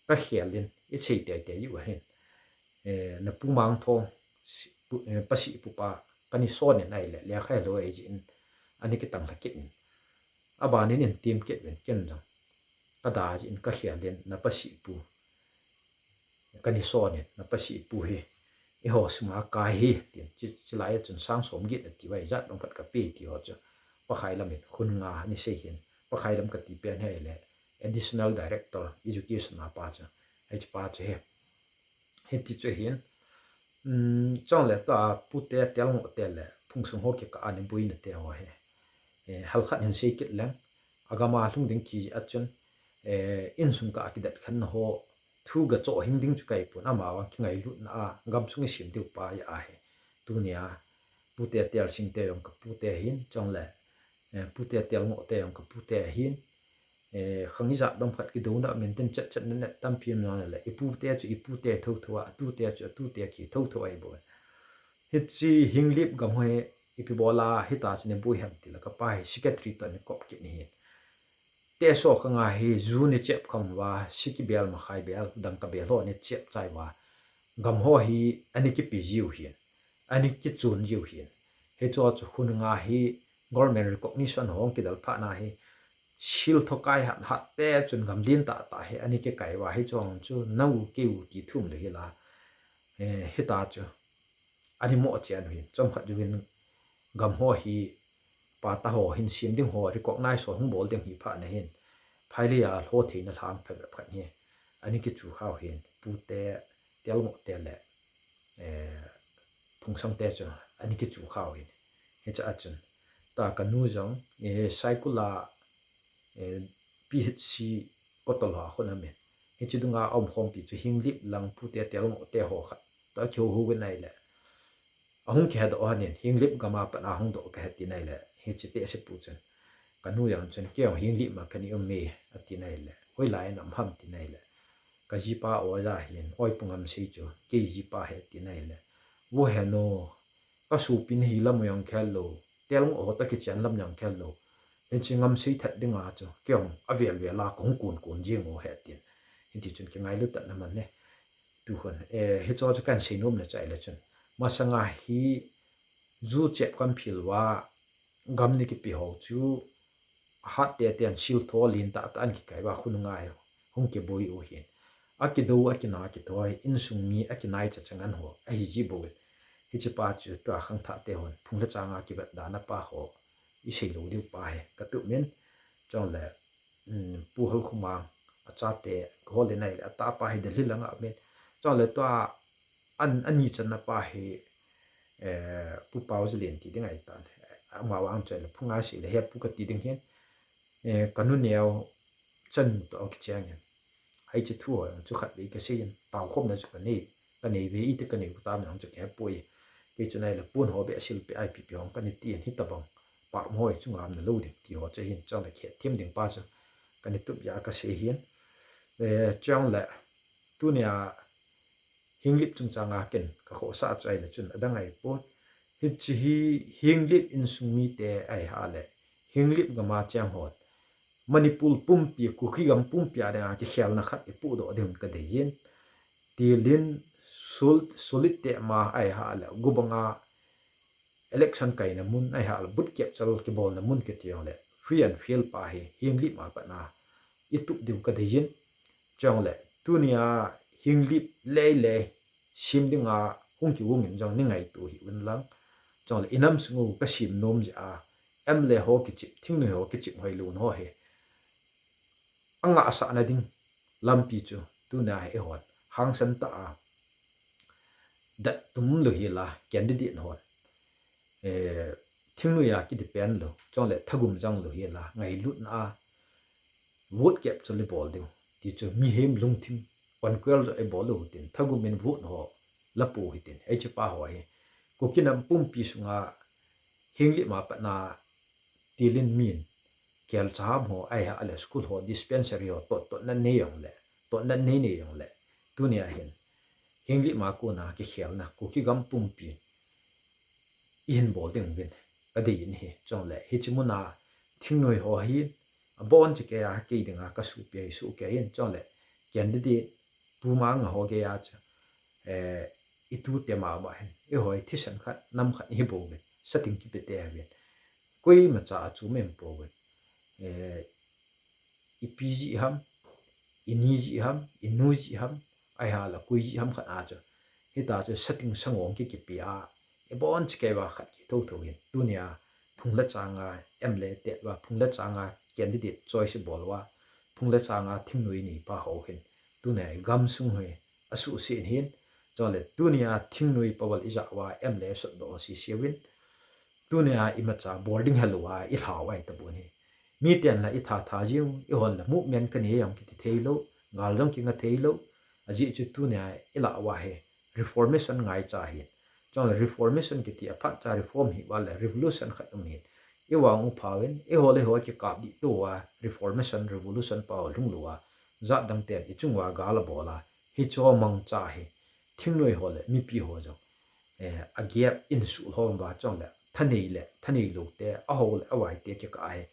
kakhel in, isei tei tei u ahin, eh, napu Mangthong, si-, pu-, eh, pasihpu pa, kana son in ahile, lekha helou ahi jeh in, ana kitang lha kit in, aban in eitim kit uvin, ken jong kada jeh in kakhel in, napa sihpu kana son in, napa sihpu hi eiho sum a kai ahi, tin, chi, chulai a chun sang som get ati uva, ijat bang khat kape ti ho chu, Pakhai lam in, Khun Nga ani sei hin. Pakhai lam kati pen hi le, Additional Director Education a pa chu. Hiche pa chu hi. Hiti chu hin. Um, chule tua Pu Te Telngoh te le Phungsung ho kikah a nei boina te ho hi. Eh, halkhat hin sei kit leng. Agam a lhung ding kiti a chun. Eh, insung kah a kidat khen ho. Thu ga cho hing ding chu kai pon ama vang kingailutna a. Gamsung i sem diu pa ahi. Tunia. Pu Te Telsing te jong ka pu te hin. Chule. Eh, Pu Te Telngoh te jong ka pu te hin. Eh, khang ijat bang khat kidouna min tin chet chet na net tampi um na le. I pu te chu i pu te thotho a, a tu te chu a tu te kithotho ahi bou. Hiche Henglep gam ho hi ipi bol a hita chu nei boi ham ti le ka pa hi secretary toh nei kop kit ni hin. Te so khang a hi ju nei chep kham uva, siki bel makhai bel, dangka bel ho nei chep chai uva. Gam ho hi anei kipe jiu hin. Anei kichun jiu hin. Hiche chu Khun Nga hi government recognition hung kidal phat na hi. Sil tho kai hat hat te chun gam lien tah tah hi anei kikai uva hiche chu nang u kei u ti thum le hi la. Eh, hita chu. Anei mo chen hin. Chomkhat jong in gam ho hi pa ta ho hin sem ding ho recognize ho hung bol ding hi phat na hin. Phailei a lho theina lhang phat phat hi. Anei kichu khau hin. Pu te, Telngoh te le. Eh, Phungsung te chu anei kichu khau hin. Hiche a chun. Tua ka nu jong, eh, Saikul a, eh, P H C kotol ho a khun amin. Hiche dung a um khompi chu Henglep lang Pu Te Telngoh te ho khat. Tua kiho ho uvin ahi le. Ahung kihe doh ahin, Henglep gam a pat a hung doh kahe tin ahi le. Hiche te se pu chun. Ka nu jong chun, kei jong Henglep ma kanei um e, ati nai le. Hoilai na um ham ti nai le. Ka jipa o ja hin, oi pu Ngamsei chu, kei jipa ahi ti nai le. Vo he no, ka sopi nahi lam jong khel lou, Telngoh ho toh kichen lam jong khel lou. Hiche Ngamsei that ding a chu, kei jong avel vel a kahung kun kun jing u ahi tin. Hiti chun kingailu tah na man ne. Tu khun, eh, hiche chu kan sei nom na chu ahi le chun. Masang a hi, ju chep kan phil uva, gam nei kipe ho chu, ahat te ten sil tho lien tah tah an kikai uva Khun Nga hi hung kiboi u hin. Akido, akina, akithoi, insung mi, akinai cha cha ngan ho, ahi ji bou. Hiche pa chu tua khangthah te hon, phung le chang a kivet dan a pa ho, i sei lou diu pa hi, ka tup min, chule, um, Pu Holkhomang, a chate, ka hol le nai le, a tapa hi Delhi lang a min, chule tua, an, ani channa pa hi, eh, Pu Paojalin ti ding ahi tan. Ama vang chu le phunga si le he pu kati ding hin. Eh, ka nu neo chan to ok chang hin. Hiche thu ho chu khat le ka sei in. Tao khom na chu ka nei. Ka nei ve iti ka nei u tam nang chu ka he poi. Kei chu nai le pun ho be sil pe I P P hong ka nei ti hin hitabang. Pa mo chu ngam na lou ding ti ho chu hin chang le khe thim ding pa chu. Ka nei tup ja ka sei hin. Eh, chang le Tunia Henglep chungchang a ken ka khohsah chu ahi le chun adang ahi pon. Hiche hi Henglep insung mite ahi ha le Henglep gam a cheng hon Manipur pumpi, Kuki gam pumpi a ding a kikhelna khat i pudoh ding ka dei in. Tilin sul, sulit te ma ahi ha le gubang a election kaina mun, ahi ha le, booth capture kibolna mun kiti jong le, free and fair pa hi, Henglep ma pat na, i tup diu ka dei in, chang le, tunia Henglep lei lei, sem ding a, hung kium in jong nei ngaito hih un lang, chang le, i nam sung u ka sem nom jeh a, M L A ho kichep, thingnoi ho kichep, hoilou ho hi, a ngahsah na ding lampi chu tunia hi eihon hangsan tah a dat tum lou hi la candidate hon, eh, thingnoi a ki depend lou, chang le thagum jang lou hi la ngailutna a vote capture le bol diu ti chu mihem lungthim conquer jo i bol lou tin thagum in vote ho la pu hi tin, hiche pa ho hi Kuki nam pumpi sunga Henglep ma pat na tilin min, kelcha ham ho, ahi ha le school ho, dispensary ho, tot, tot na nei jong le, tot na nei nei jong le, tunia hin, Henglep ma kona kikhelna, Kuki gam pumpi, i hin bol ding uvin, ka dei in hi, chang le, hiche muna, thingnoi ho hi, abon chekei a, kei dinga, ka sopi ahi soh kei in, chang le, candidate, pu ma nga ho kei a chu, eh, i tute ma ma hin, i hoi thisan khat, nam khat hi bou uvin, sating kipe te uvin. Koima cha a chu mem pou uvin. Eh, i pi ji ham, i ni ji ham, i nu ji ham, ahi ha la koi ji ham khat a chu. Hita chu sating sangong ki kipe a, i bon chekei va khat ki thotho hin. Tunia, phung le changa M L A tet uva, phung le changa candidate choice bol uva, phung le changa thingnoi nei pa ho hin, tunia gamsung hi asuhset in hin, chule tunia thingnoi power ija uva M L A sot doh sese uvin, tunia imacha bol ding helou a ilhau ahi tapon hi. Miten la itha tha jing u, ihon la movement kanei jong kiti theilou, gal jong kinga theilou, ajeh chu tunia ilah uva hi reformation ngaicha ahin. Chule reformation kiti aphatcha reform hi uva le revolution khat um ahin. Ivang u phauvin, iho le iho kikap dih tou a reformation revolution pa ho lhung lou a, jat dang ten ichung uva gal abol a, hicho mangcha hi thingnoi ho le mipi ho jong, eh, agap in suhlhom uva chule thanei le thanei lou te, aho le avai te kikah hi,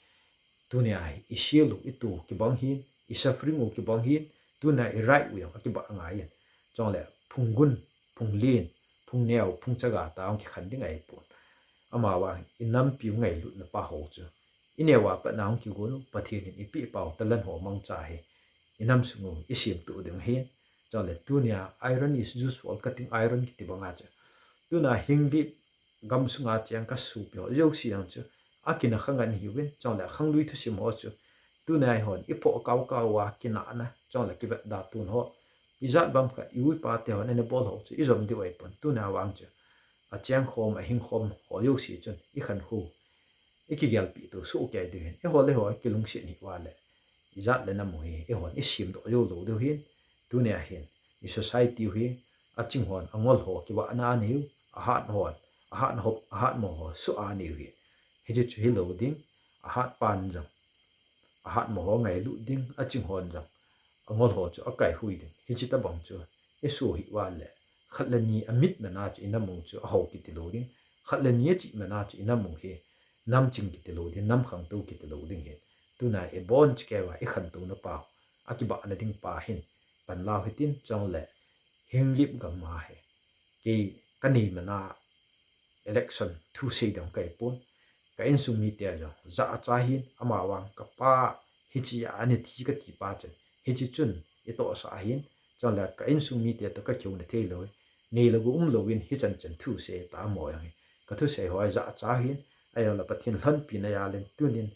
tunia hi isel u itu kibang hin, isuffering u kibang hin, tunia iright u jong akibah ngai in. Chule phung gun, phung len, phung neo, phung chaga ta hung kikhen ding ahipon. Amavang inampiu ngailutna pa ho chu, ineo a patna hung kigon u, Pathen in ipeh pau talent ho mangcha hi inam sung u isemtoh ding ahin. Chule tunia iron is useful cutting iron kiti banga chu, tunia Henglep gamsunga cheng kasopi ho jouse jong chu akina khangan hiuvin, chule khanglui thusim ho chu tunia ihon iphoh kaukau uva kinahna, chule kivetda tun ho, ijat bang khat i-u ipa te hon ana bol ho chu ijom diu ahipon, tunia vang chu acheng khom, ahing khom ho jouse chun ikhankho, ikigelpi tou sohkei diu hin, iho le iho kilungset hih uva le ijat le nam u hi ihon isemdoh jou lou diu hin, tunia hin i society u hi aching hon angol ho kivahna anei u, ahat hon, ahat hop, ahat mo ho soh anei u hi. Hiche chu hilou ding, ahat pan jong, ahat mo ho ngailut ding, aching hon jong angol ho chu akaihui ding. Hiche tabang chu isoh hih uva le, khat le ni amit mana chu inam u chu aho kiti lou ding, khat le ni achih mana chu inam u hi namching kiti lou ding, namkhangtou kiti lou ding hin. Tunia ibonchauva ikhantouna pa, akibahna ding pa hin panlau hitin, chule Henglep gam a hi kei kanei mana election thusei ding kahipon. Ka insung mite jong jachat ahin, amavang kapa hiche a ana thi kati pa chun, hiche chun itohsah ahin, chule ka insung mite toh kakihou na theilou, nei le gou umlouvin hichan chan thusei tamo jong hi kathusei ho jachat ahin, ahinla Pathen lhonpina jal in tunin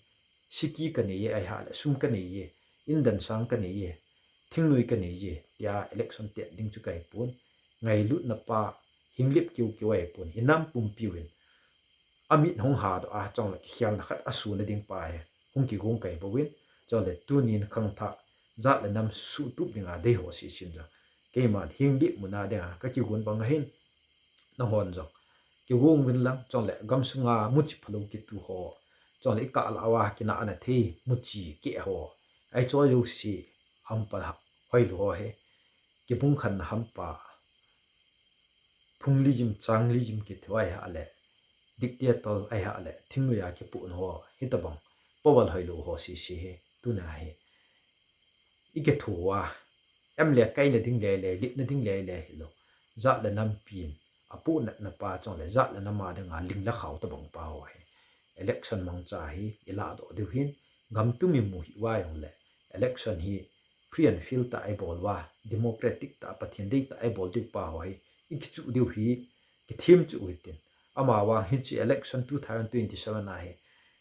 siki kanei e, ahileh sum kanei e, indan sang kanei e, thingnoi kanei e tia election tet ding chu kahipon. Ngailutna pa Henglep kiu kiu ahipon, inam pumpiu hin amit hung hadoh a, chule kikhelna khat asuna ding pa hi hung kigong kahibouvin, chule tunin khangthah jat le nam suhtup dinga deiho sesen jong, keiman Henglep muna dinga kakigon bang ahin, nahon jong kigong uvin lang, chule gamsunga muchi phalou kitu ho, chule ikah lah uva kinahna thei muchi keh ho, ahi cho jouse, hampa hoilou ho hi, kibung khenna hampa, phung lijim, chang lijim kiti ho ahileh, dictator ahileh, thingnoi a kipohna ho, hitabang power hoilou ho sese hi tunia hi ikitho uva, M L A kaina ding lele, lipna ding lele hilou, jat le nam pin apohnatna pa, chule jat le nam a dinga ling le khao tabang pa ho hi election mangcha hi ilahdoh diu hin, gam tumi mu hih uva jongle election hi free and fair tah a ibol uva, democratic tah a Pathen deitah a ibol diu pa ho hi ikichuh diu hi, kithem chuh u hitin. Amavang hiche election two thousand twenty-seven a hi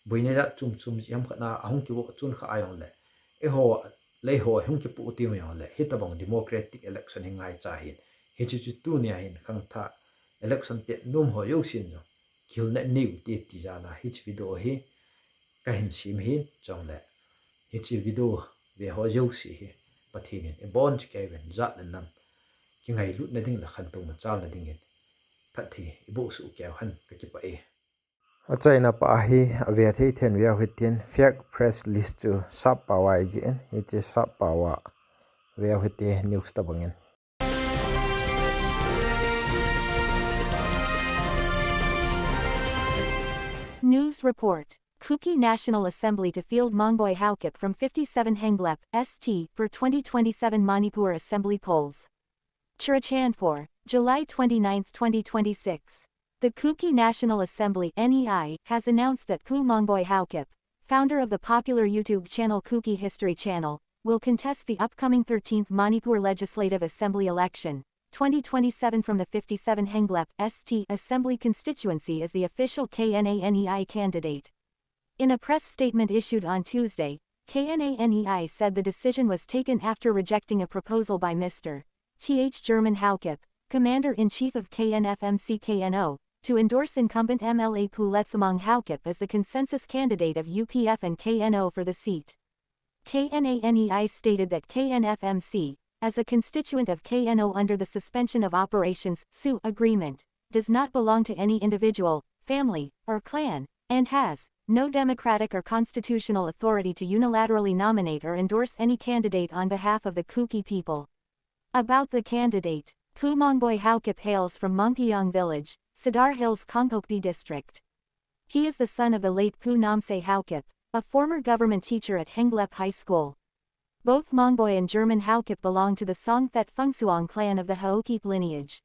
boina jat chom chom jiham khat na ahung kivoh chun kha ajongle, eiho le eiho hung kipoh teng jongle, hitabang democratic election hi ngaicha ahin, hiche chu tunia hin khangthah election tet nom ho jousen jong kihilna neiu hite ti jal a hiche video hi kahin sem ahin, chule hiche video ve ho jouse hi Pathen in ibonchauvin jat le nam kingailutna ding le khantou machalna dingin phatthei iboh soh keiyu hen, kakipah e. Achaina pa hi ave thei then veu hitin, fake press release chu sap pao a ijih in, hiche sap pao a veu hite news tabangin. News report. Kuki National Assembly to field Mangboi Haokip from fifty-seven Henglep, S T, for twenty twenty-seven Manipur Assembly polls. Churachandpur, July twenty-ninth, twenty twenty-six. The Kuki National Assembly, N E I, has announced that Pu Mangboi Haokip, founder of the popular YouTube channel Kuki History Channel, will contest the upcoming thirteenth Manipur Legislative Assembly election, twenty twenty-seven from the fifty-seven Henglep S T Assembly Constituency as the official K N A N E I candidate. In a press statement issued on Tuesday, K N A N E I said the decision was taken after rejecting a proposal by Mister T H German Haokip, Commander-in-Chief of K N F M C K N O, to endorse incumbent M L A Pu Letsamang Haokip as the consensus candidate of U P F and K N O for the seat. K N A N E I stated that K N F M C, as a constituent of K N O under the Suspension of Operations, S O O, agreement, does not belong to any individual, family, or clan, and has no democratic or constitutional authority to unilaterally nominate or endorse any candidate on behalf of the Kuki people. About the candidate, Pu Mangboy Haokip hails from Mangpyang village, Sadar Hills, Kangpokpi district. He is the son of the late Pu Namse Haokip, a former government teacher at Henglep High School. Both Mangboy and German Haokip belong to the Songthet Phungtswang clan of the Haokip lineage.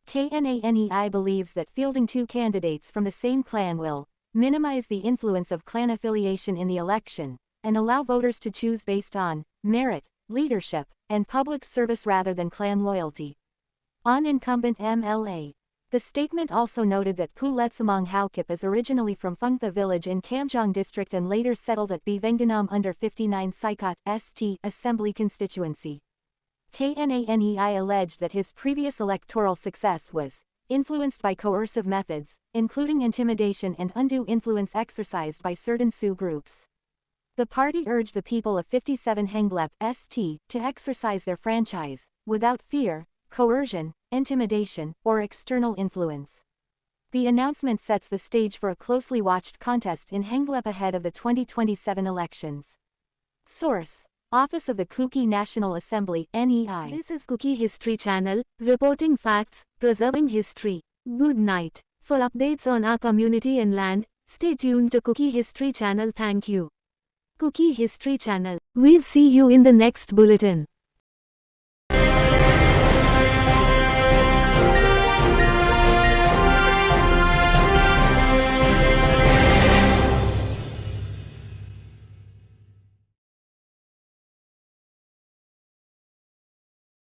K N A N E I believes that fielding two candidates from the same clan will minimize the influence of clan affiliation in the election and allow voters to choose based on merit, leadership, and public service rather than clan loyalty. On incumbent M L A. The statement also noted that Pu Letsamang Haokip is originally from Phungtha village in Kamjong district and later settled at Bvenganam under fifty-nine Saikot S T Assembly Constituency. K N A N E I alleged that his previous electoral success was influenced by coercive methods, including intimidation and undue influence exercised by certain S O O groups. The party urged the people of fifty-seven Henglep S T to exercise their franchise without fear, coercion, intimidation, or external influence. The announcement sets the stage for a closely watched contest in Henglep ahead of the twenty twenty-seven elections. Source: Office of the Kuki National Assembly, N E I. This is Kuki History Channel, reporting facts, preserving history. Good night. For updates on our community and land, stay tuned to Kuki History Channel. Thank you. Kuki History Channel. We'll see you in the next bulletin.